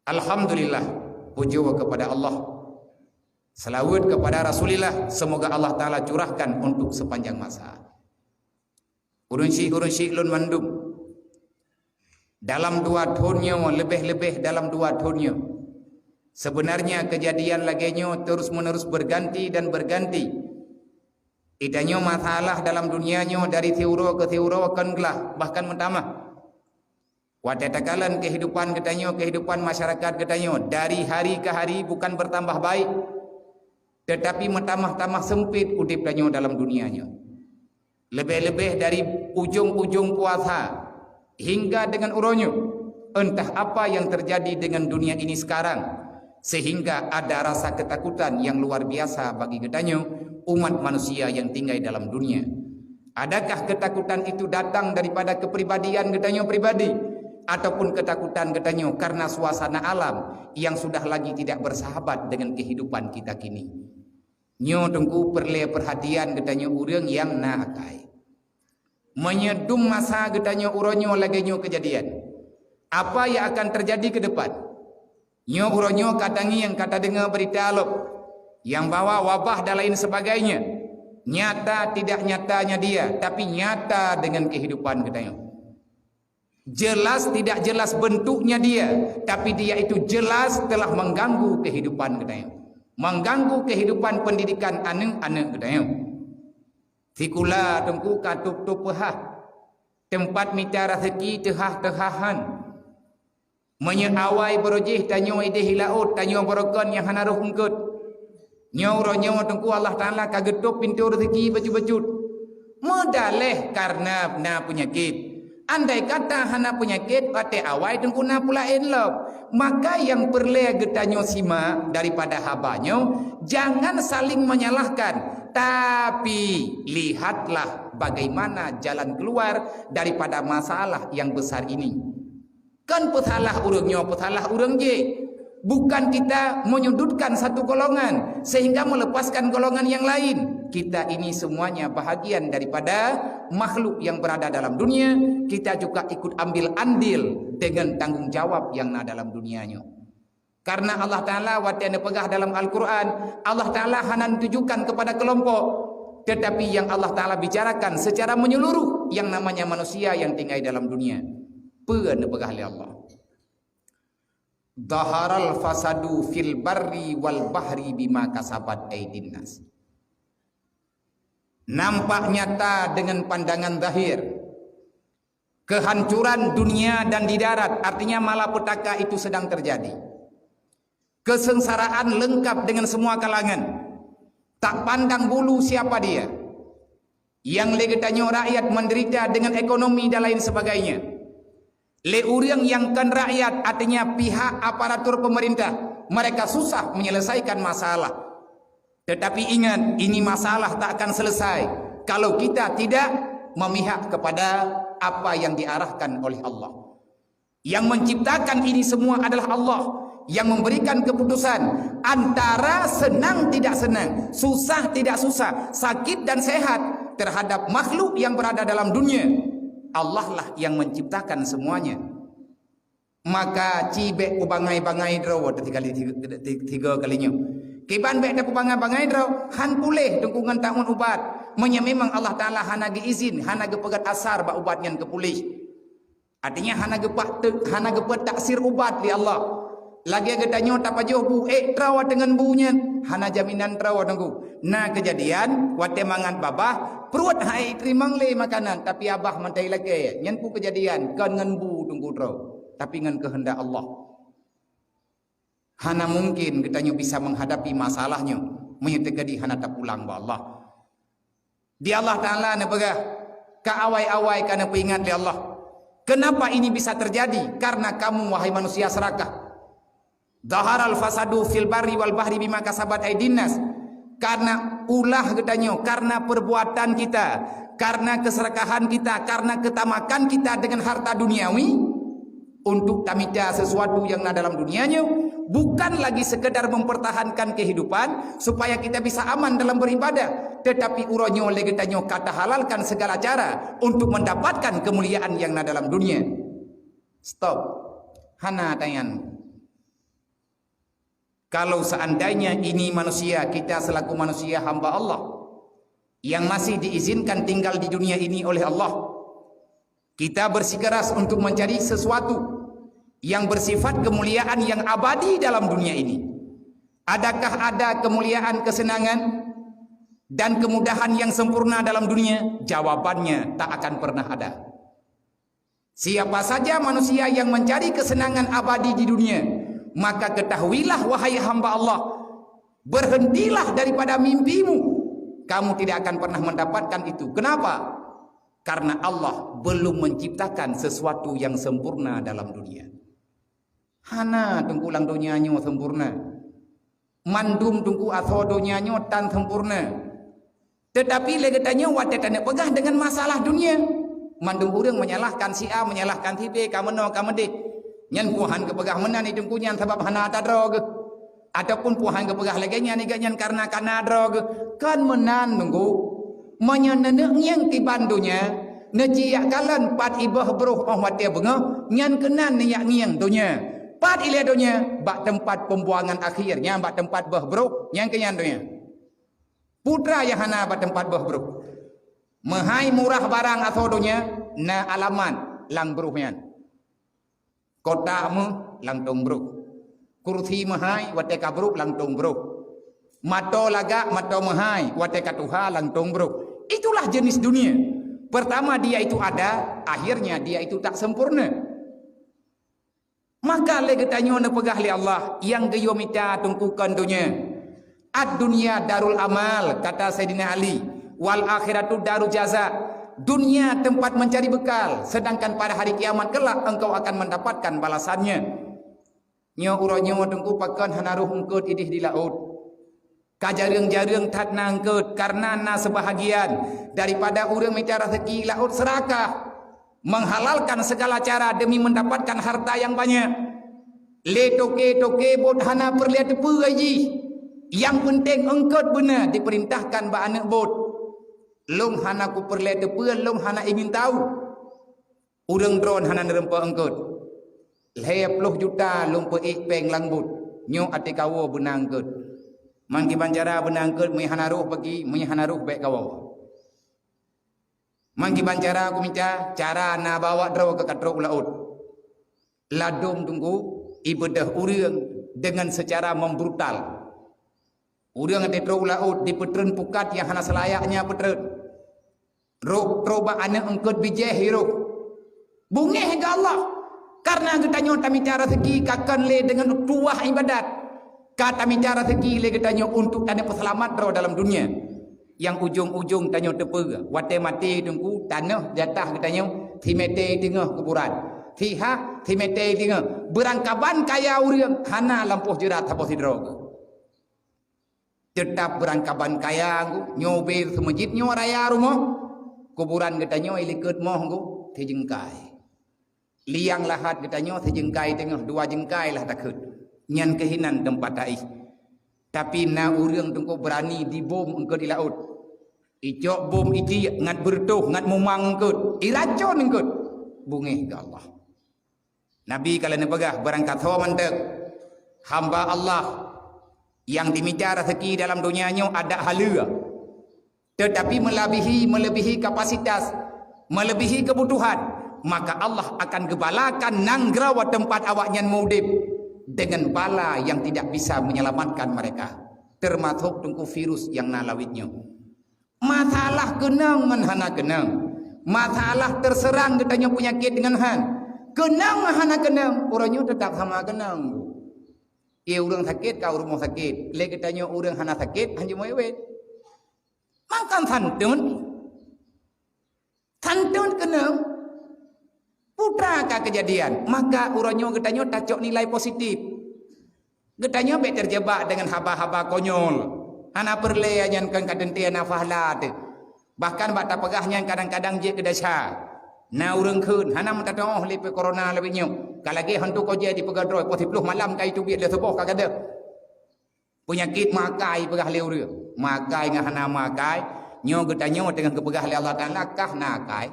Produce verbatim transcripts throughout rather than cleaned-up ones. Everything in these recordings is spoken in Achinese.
Alhamdulillah, pujoe kepada Allah. Selawat kepada Rasulillah, semoga Allah Taala curahkan untuk sepanjang masa. Ureuëng syik, ureuëng syik lôn mandum, dalam dua thon nyoe, leubeh-leubeh dalam dua thon nyoe, sebenarnya kejadian lagée nyoe terus-menerus berganti dan berganti. Geutanyoe masalah dalam dunia nyoe dari siuroe keu siuroe kon glah, bahkan meutamah. Watée takalon kehidupan geutanyoe, kehidupan masyarakat geutanyoe, dari hari ke hari bukan bertambah baik, tetapi meutamah-tamah sempit udeb tanyoe dalam dunia nyoe. Leubeh-leubeh dari ujong-ujong puasa hingga dengan uroe nyoe, entah apa yang terjadi dengan dunia ini sekarang, sehingga ada rasa ketakutan yang luar biasa bagi geutanyoe, umat manusia yang tinggai dalam dunia. Adakah ketakutan itu datang daripada kepribadian geutanyoe pribadi, ataupun ketakutan geutanyoe karena suasana alam yang sudah lagi tidak bersahabat dengan kehidupan kita kini? Nyoe teungku peureulée perhatian geutanyoe ureuëng nyang na akai. Meunyoe dum masa geutanyoe uroe nyoe lagée nyoe keujadian, apa yang akan terjadi ke depan? Nyoe uroe nyoe ka tangieng, ka tadeungoe beurita lom nyang bahwa wabah dan lain sebagainya. Nyata tidak nyatanya dia, tapi nyata dengan kehidupan geutanyoe. Jelas tidak jelas bentuknya dia, tapi dia itu jelas telah mengganggu kehidupan geutanyoe. Mengganggu kehidupan pendidikan aneuëk-aneuëk geutanyoe. Sikula teungku ka tôb-tôb peuhah, teumpat mita raseuki teuhah-teuhahan. Meunyoe awai barô jih tanyoe ideh i laôt, tanyoe barô kon nyang hana roh eungkot. Nyoe uroe nyoe teungku Allah Taala ka geutôb pintoe raseuki bacut-bacut. Meudaleh karena na peunyakét. Andai kata hana peunyakét, watée awai teungku na peulaén lom. Maka nyang peureulée geutanyoe simak daripada haba nyoe, jangan saling menyalahkan, tapi lihatlah bagaimana jalan keluar daripada masalah yang besar ini. Kan peusalah ureuëng nyoe, peusalah ureuëng jéh. Bukan kita menyudutkan satu golongan sehingga melepaskan golongan yang lain. Kita ini semuanya bahagian daripada makhluk yang berada dalam dunia. Kita juga ikut ambil andil dengan tanggung jawab yang na dalam dunia nyoe. Karena Allah Taala watée neupeugah dalam Al-Quran, Allah Taala hana neutujukan kepada kelompok, tetapi yang Allah Taala bicarakan secara menyeluruh yang namanya manusia yang tinggai dalam dunia. Peue neupeugah lé Allah? Dhaharal fasadu fil barri wal bahri bima kasabat aidin nas. Nampak nyata dengan pandangan zahir kehancuran dunia dan di darat, artinya malapetaka itu sedang terjadi. Kesengsaraan lengkap dengan semua kalangan. Tak pandang bulu siapa dia. Yang lé geutanyoe rakyat menderita dengan ekonomi dan lain sebagainya. Lé ureuëng nyang kon rakyat, artinya pihak aparatur pemerintah, mereka susah menyelesaikan masalah. Tetapi ingat, ini masalah tak akan selesai kalau kita tidak memihak kepada apa yang diarahkan oleh Allah. Yang menciptakan ini semua adalah Allah, yang memberikan keputusan antara senang tidak senang, susah tidak susah, sakit dan sehat terhadap makhluk yang berada dalam dunia. Allah lah yang menciptakan semuanya. Maka ci bék peubangai-bangai droe tiga kali, tiga, tiga kali nyoe. Kiban bék tapeubangai-bangai droe, han puléh teungku ngon taun ubat. Meunyoe memang Allah Taala hana geuizin, hana geupeugét asar bak ubat nyan keu puléh. Artinya hana geupak te-, hana geupeu taksir ubat lé Allah. Lagée geutanyoe tapajoh bu, ék troe teungon bu nyan, hana jaminan troe teungku. Na keujadian watée mangat babah, pruet hai teurimong lé makanan, tapi abah mantong ilakée. Nyan peue keujadian, kon ngon bu teungku troe, tapi ngon keuheundak Allah. Hana mungkin geutanyoe bisa menghadapi masalah nyoe meunyoe teukeudi hana tapulang bak Allah. Di Allah Taala neupeugah, ka awai-awai ka neupeuingat lé Allah. Kenapa ini bisa terjadi? Karena kamu, wahai manusia serakah. Dhaharal fasadu fil barri wal bahri bima kasabat aidin nas. Karena ulah geutanyoe, karena perbuatan kita, karena keserakahan kita, karena ketamakan kita dengan harta duniawi, untuk tamita sesuatu yang na dalam dunia nyoe, bukan lagi sekedar mempertahankan kehidupan supaya kita bisa aman dalam beribadah, tetapi uroe nyoe lé geutanyoe ka tahalalkan segala cara untuk mendapatkan kemuliaan yang na dalam dunia. Stop. Hana tanyan. Kalau seandainya ini manusia, kita selaku manusia hamba Allah yang masih diizinkan tinggal di dunia ini oleh Allah, kita bersikeras untuk mencari sesuatu yang bersifat kemuliaan yang abadi dalam dunia ini. Adakah ada kemuliaan, kesenangan, dan kemudahan yang sempurna dalam dunia? Jawabannya, tak akan pernah ada. Siapa saja manusia yang mencari kesenangan abadi di dunia, maka ketahuilah, wahai hamba Allah, berhentilah daripada mimpimu. Kamu tidak akan pernah mendapatkan itu. Kenapa? Karena Allah belum menciptakan sesuatu yang sempurna dalam dunia. Hana, Teungku, lam donya nyoe sempurna. Mandum, Teungku, asoe donya nyoe tan sempurna. Teutapi lé geutanyoe watée taneuk peugah deungon masalah dunia, mandum ureuëng menyalahkan si A, menyalahkan si B, ka meunoe ka meudeh. Nyan peue han geupeugah meunan, Teungku, nyan sabab hana atra droe geuh. Ataupun peue han geupeugah lagée nyan, iga nyan karena kana droe geuh. Kon meunan, Teungku. Meunyoe neuneuk ngieng kiban donya, neujiyak kalon pat iböh broh 'oh watée beungoh, nyan keunan neuyak ngieng donya. Pat ilée donya? Bak teumpat peumbuangan akhé, nyan bak teumpat böh broh, nyan keuh nyan donya. Peue atra nyang hana bak teumpat böh broh. Meuhai murah barang asoe donya, na alamat lam broh nyan. Kotak meuh lam tong broh. Kursi meuhai watée ka brok lam tong broh. Mato lagak, mato meuhai watée ka tuha lam tong broh. Itulah jenis dunia. Pertama dia itu ada, akhirnya dia itu tak sempurna. Maka lé geutanyoe neupeugah lé Allah nyang geuyue mita tungkukan donya. "Ad-dunya darul amal," kata Saidina Ali, "wal akhiratu daru jaza." Dunia tempat mencari bekal, sedangkan pada hari kiamat kelak engkau akan mendapatkan balasannya. Nyoe uroe nyoe Teungku pakon hana roh eungkot ideh di laôt. Ka jareueng-jareueng that na eungkot, karena na seubahagian daripada ureuëng mita raseuki laôt seurakah, menghalalkan segala cara demi mendapatkan harta yang banyak. Lé toke-toke bot hana peureulée teupeue jih. Nyang peunteng eungkot beuna dipeurintahkan bak aneuëk bot. Lôn hana kupeureulée teupeue, lôn hana ingin tahu. Ureuëng droen hana neureumpok eungkot. Lhée ploh juta lôn peuék péng lam bot. Nyoe até kawoe beuna eungkot. Mangkiban cara beuna eungkot, meunyoe hana roh bagi, meunyoe hana roh bék kawoe. Mangkiban cara kumita, cara na bak awak droe ka trok u laôt. Ladom Teungku, ibeudôh ureuëng deungon seucara membrutal. Ureuëng até trok u laôt dipeutreun pukat nyang hana seulayaknya peutreun. Roh trok bak aneuëk eungkot bijéh hiroh. Beungéh keu Allah. Karena geutanyoe tamita raseuki ka kon lé deungon tuwah ibadat. Ka tamita raseuki lé geutanyoe untuk tanyoe peuseulamat droe dalam dunia. Nyang ujong-ujong tanyoe teupeue, watée maté Teungku, tanoh di atah geutanyoe, simete teungoh kuburan. Sihah, simete teungoh. Beurangkaban kaya ureuëng, hana lampôh jeurat saboh sidroe geuh. Teutap beurangkaban kaya geuh, nyoe ubé seumeujid, nyoe raya rumoh. Kuburan geutanyoe ilikot moh geuh, sijeungkai. Liang lahat geutanyoe sijeungkai teungoh, dua jeungkai lah takheut. Nyan keuh hinan teumpat taéh. Tapi na ureuëng Teungku beurani dibom eungkot di laôt. Icok bom itiek ngat beureutoh, ngat mumang eungkot, iracon eungkot. Beungéh keu Allah. Nabi ka lheueh neupeugah, beurangkasoe mantong hamba Allah nyang dimita raseuki dalam donya nyoe adak haleue. Teutapi meulabihi, meulebihi kapasitas, meulebihi keubutuhan, maka Allah akan geubalakan nanggroe teumpat awaknyan meuudeb deungon bala nyang tidak bisa menyelamatkan mereka, teumasok Teungku virus nyang na lawét nyoe. Masalah keunong ngon hana keunong, masalah teuseurang geutanyoe peunyakét deungon han, keunong ngon hana keunong, uroe nyoe teutap sama keunong. Ie ureuëng sakét ka u rumoh sakét, lé geutanyoe ureuëng hana sakét han jimeuwét. Mangkang santun, santun keunong, peue atra ka keujadian, maka uroe nyoe geutanyoe tacok nilai positif. Geutanyoe bék teujeubak deungon haba-haba konyol. Hana peureulée nyan kon ka teuntée nafah la teuh. Bahkan bak tapeugah nyan kadang-kadang jeuet keu desya. Na ureuëng kheun hana meutateuoh lé pih corona lawét nyoe. Ka lagée hantu kojée dipeugah droe, poh siploh malam ka iteubiet lé suboh ka gadôh. Peunyakét meuakai peugah lé ureuëng. Meuakai ngon hana meuakai, nyoe geutanyoe teungoh geupeugah lé Allah Taala kah na akai.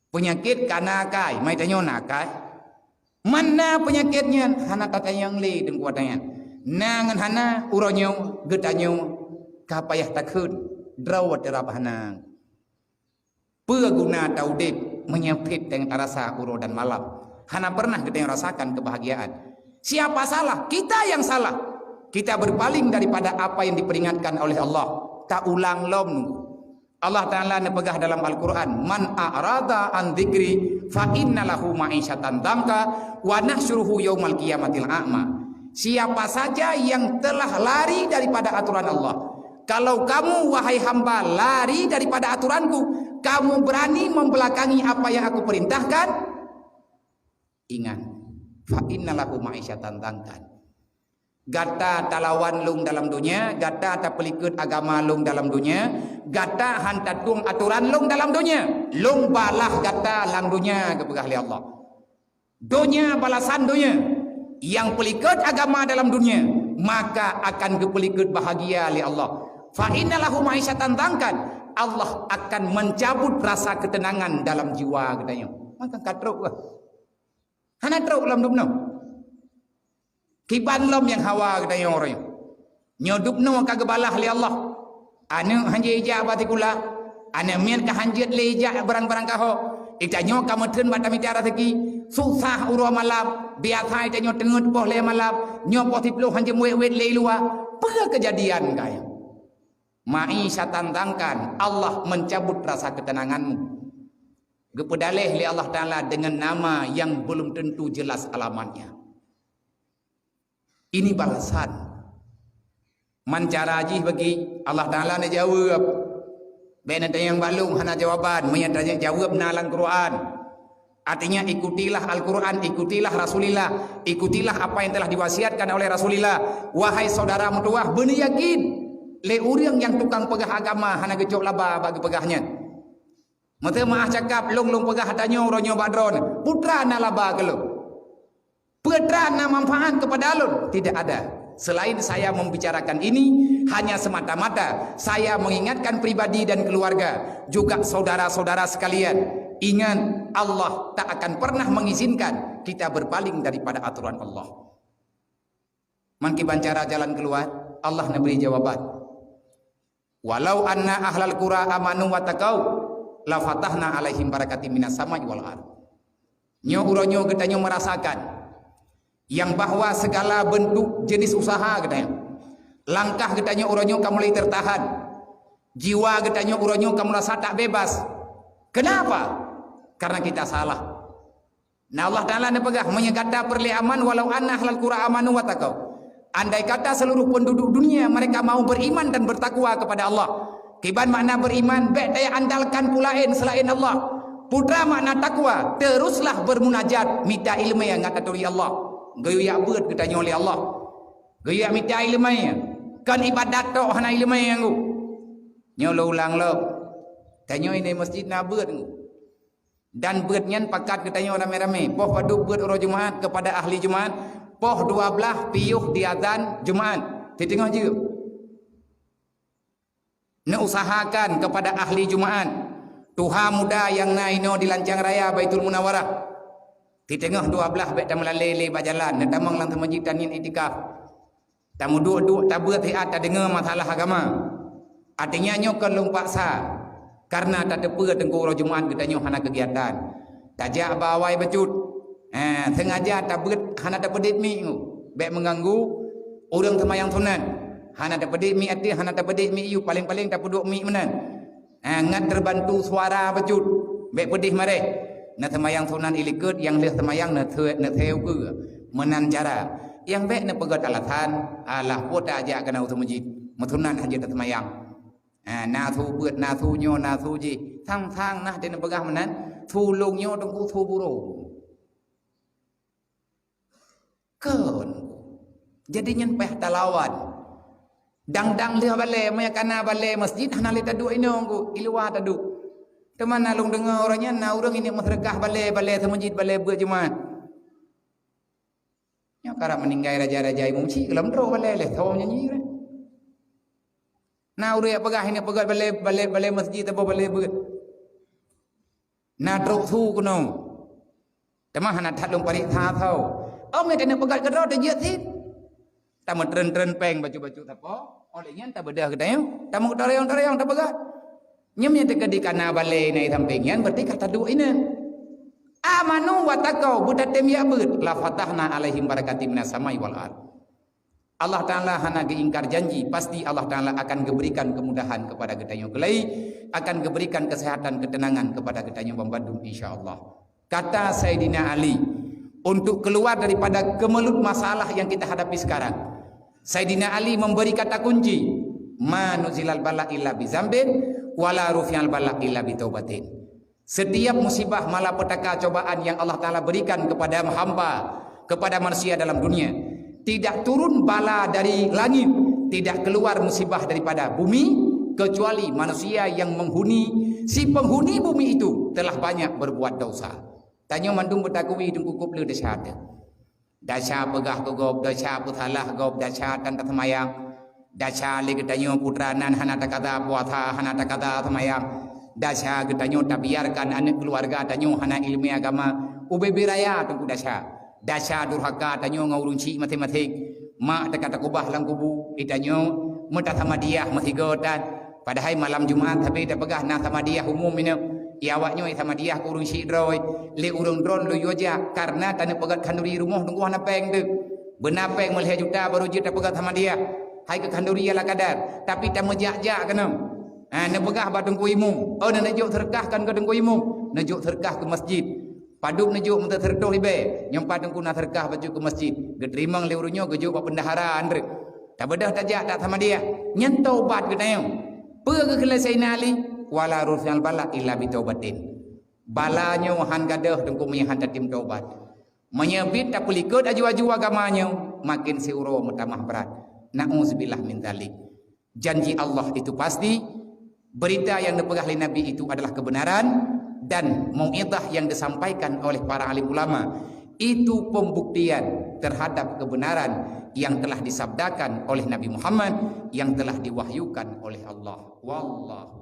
Peunyakét ka na akai, mai tanyoe na akai. Man na peunyakét nyan hana tatanyong lé Teungku watée nyan. Na ngon hana, uroe nyoe geutanyoe ka payah takheun, droe teurab hana. Peue guna taudeb meunyoe phet teuh tarasa uroe dan malam? Hana pernah geutanyoe rasakan kebahagiaan. Siapa salah? Kita yang salah. Kita berpaling daripada apa yang diperingatkan oleh Allah. Taulang lom nunggu. Allah Ta'ala neupeugah dalam Al-Quran, "Man a'rada an dzikri fa inna lahu ma'isyatan dhanka wa nahsyuruhu yaumal qiyamatil a'ma." Siapa saja yang telah lari daripada aturan Allah, kalau kamu, wahai hamba, lari daripada aturanku, kamu berani membelakangi apa yang aku perintahkan, ingat, fa inna lahu ma'isyatan dhanka. Gata talawan lôn dalam dunia, gata tapeulikot agama lôn dalam dunia, gata han tatueng aturan lôn dalam dunia, lôn balah gata lam dunia, geupeugah lé Allah. Dunia balasan dunia. Nyang peulikot agama dalam dunia, maka akan geupeulikot bahagia lé Allah. Fa inna lahu ma'isyatan dhanka. Allah akan mencabut rasa ketenangan dalam jiwa geutanyoe. Maka ka trok lah. Hana trok lom dubnoe. Kiban lom nyang hawa geutanyoe uroe nyoe. Nyoe dubnoe ka geubalah lé Allah. Aneuk hanjeuet ijak bak sikula, aneuk miet ka hanjeuet lé ijak barang-barang kahok. Geutanyoe ka meutheun bak tamita raseuki, susah uroe malam, biasa geutanyoe teungeut poh lhèe malam, nyoe poh siplôh hanjeuet wét-wét lé luwa. Peue keujadian kaya? Ma'isyatan dhanka, Allah mencabut rasa ketenanganmu. Geupeudaleh lé Allah Ta'ala dengan nama yang belum tentu jelas alamatnya. Ini balasan. Man cara jih bagi Allah Ta'ala neujaweueb. Bèk neutanyong bak lôn hana jawaban, meunyo tanyong jaweueb na lam Quran. Artinya, ikutilah Al-Quran, ikutilah Rasulillah, ikutilah apa yang telah diwasiatkan oleh Rasulillah. Wahai saudara meutuwah, beuneuyakin lé ureueng nyang tukang peugah agama hana geucok laba bak geupeugah nyan. Meuteumeu'ah cakap, lôn-lôn peugah tanyoe uroe nyoe bak droeneuh, peue teuma na laba keu lôn? Peue teuma na manfaat kepada lôn? Tidak ada. Selain saya membicarakan ini, hanya semata-mata saya mengingatkan pribadi dan keluarga, juga saudara-saudara sekalian. Ingat, Allah tak akan pernah mengizinkan kita berpaling daripada aturan Allah. Man kiban cara jalan keluar, Allah neubri jawaban. "Walau anna ahlal qura amanu wattaqau, lafatahna 'alaihim barakatim minas sama'i wal ardh." Nyoe uroe nyoe geutanyoe meurasakan nyang bahwa segala beuntuk jeunèh usaha geutanyoe, langkah geutanyoe uroe nyoe ka mulai teurtahan. Jiwa geutanyoe uroe nyoe ka meurasa tak bebas. Kenapa? Karena kita salah. Nah, Allah Ta'ala neupeugah, "Meunyoe gata peureulèe aman, walau anna ahlal qura amanu wattaqau." Andai kata seluruh penduduk dunia mereka mau beriman dan bertakwa kepada Allah. Kiban makna beriman, bèk taya andalkan peue laén seulaén Allah. Peue teuma makna takwa, teruslah bermunajat, mita ileumèe ngat aturi Allah. Geuyue jak beuet geutanyoe lé Allah. Geuyue jak mita ileumèe. Kon ibadat tok hana ileumèe nyan. Nyoe lôn ulang lom. Tanyoe di masjid na beuet. Dan beuet nyan pakat geutanyoe ramé-ramé. Poh padub beuet uroe Jumaat keupada ahli Jumaat, poh dua blaih piôh diazan Jumaat. Siteungoh jeuet. Neuusahakan keupada ahli Jumaat, tuha muda nyang na inoe di Lancang Raya Baitul Munawarah. Siteungoh dua blaih bèk tameulalé lé bak jalan, neutamong lam masjid tanyan iktikaf. Tameuduek-duek tabeuet siat tadeungoe masalah agama. Artinya nyoe kon lôn paksa, karena tateupeue teungku uroe Jumaat geutanyoe hana keugiatan. Tajak bak awai bacut. Ha, seungaja tabeuet hana tapeudit mic nyoe. Bèk meuganggu ureueng seumayang sunat. Hana tapeudit mic ateueh, hana tapeudit mic yub, paléng-paléng tapeuduek mic meunan. Ha, ngat teubantu suara bacut. Bèk peudeh maréh. Na seumayang sunat ilikot, nyang lheueh seumayang neuseu-, neuseu keue. Meunan cara. Nyang bèk neupeugöt alasan, "Alah, peue tajak keunoe u masjid. Meusunat hanjeuet taseumayang." Ha, na su beuet, na su nyoe, na su jih. Sang-sang nah teuh neupeugah meunan, su lôn nyoe teungku su buroe. Kon. Jadi nyan payah talawan. Dang-dang lheueh balèe, meunyo ka na balèe masjid, hana lé taduek inoe, i luwa taduek. Teuma na lôn deungoe uroe nyan na ureueng inong meuseudeukah balèe, balèe seumeujid, balèe beuet Jumat. Nyoe karap meuninggai raja-raja imum chik, lam droe balèe lé, thon nyan jih. Na ureueng peugah inong peugöt balèe, balèe, balèe masjid atawa balèe beuet. Na trok su keunoe. Teuma hana that lôn paréksa soe. Oh, meunyo keuneuk peugöt keudroe teujeuet cit. Tameutreun-treun péng bacut-bacut sapo, óh lheueh nyan tabeudoh geutanyoe, tameutarayong-tarayong tapeugah. Nyoe meunyo teukeudi kana balée na di sampéng nyan, berarti ka taduek inan. Amanu wa taqau, beutatém jak beuet, la fatahna alaihim barakatim minas samai wal ard. Allah Ta'ala hana geuingkar janji, pasti Allah Ta'ala akan geuberikan kemudahan kepada geutanyoe keulai, akan geuberikan kesehatan, ketenangan kepada geutanyoe banmandum, insya Allah. Kata Saidina Ali, untuk keluar daripada kemelut masalah yang kita hadapi sekarang, Saidina Ali memberi kata kunci, "Ma nuzilal bala illa bizambin, wala rufi'al bala illa bitaubatin." Setiap musibah, malapetaka, cobaan yang Allah Ta'ala berikan kepada hamba, kepada manusia dalam dunia, tidak turun bala dari langit, tidak keluar musibah daripada bumi, kecuali manusia yang menghuni, si penghuni bumi itu telah banyak berbuat dosa. Tanyoe mandum beutakui teungku kop le desya teuh. Desya peugah keu gob, desya peusalah gob, desya tan taseumayang. Desya lé geutanyoe putra nan hana takada puasa, hana takada seumayang. Desya geutanyoe tabiarkan aneuk keuluwarga tanyoe hana ileumé agama. Ubé-bé raya teungku desya. Desya durhaka tanyoe ngon ureuëng syik maséng-maséng. Mak teuka takubah lam kubu, geutanyoe meutasama diah meusigoe tan. Padahai malam Jumat sabe tapeugah na samadiah umum inong. Di awaknyoe samadiah keu ureuëng syik droe. Lé ureuëng droe lôn yue jak, karena taneuk peugét khanduri rumoh teungku hana péng teuh. Beuna péng meulhèe juta barô jeuet tapeugét samadiah. Hai keu khanduri ala kadar, tapi tameujak-jak keunoe. Ha, neupeugah bak teungku imum, "Oh, neujok seureukah kon keu teungku imum, neujok seureukah keu masjid." Padub neujok meuteuseureutoh ribèe, nyoe pat teungku na seureukah bacut keu masjid. Geuteurimong lé ureuëng nyoe geujok bak bendahara andreuk. Tabeudoh tajak dak samadiah. Nyan taubat geutanyoe. Peue geukheun lé Saidina Ali? Wala rufi'al bala illa bitaubatin. Bala nyoe han gadôh teungku meunyo han tatem taubat. Meunyo bit tapeulikot aju-aju agama nyoe, makin siuroe meutamah brat. Na'udzubillah min dzalik. Janji Allah itu pasti, berita yang dipeugah lé Nabi itu adalah kebenaran, dan mau'izah yang disampaikan oleh para alim ulama itu pembuktian terhadap kebenaran yang telah disabdakan oleh Nabi Muhammad, yang telah diwahyukan oleh Allah. Wallahu